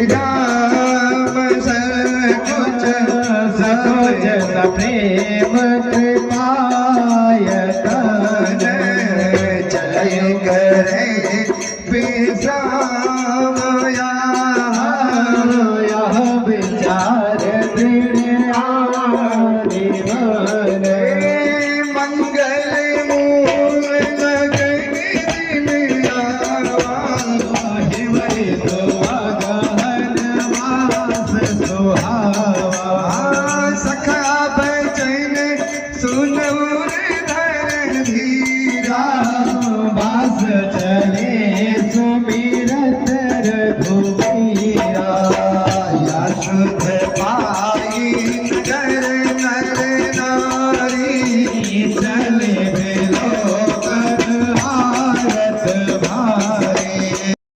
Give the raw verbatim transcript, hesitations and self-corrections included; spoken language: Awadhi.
राम संकोच संकोच प्रेम कृपायतन चले करे विश्राम। यह विचार दृढ़ आदि मन। मंगल मूल नगर दिन आवा।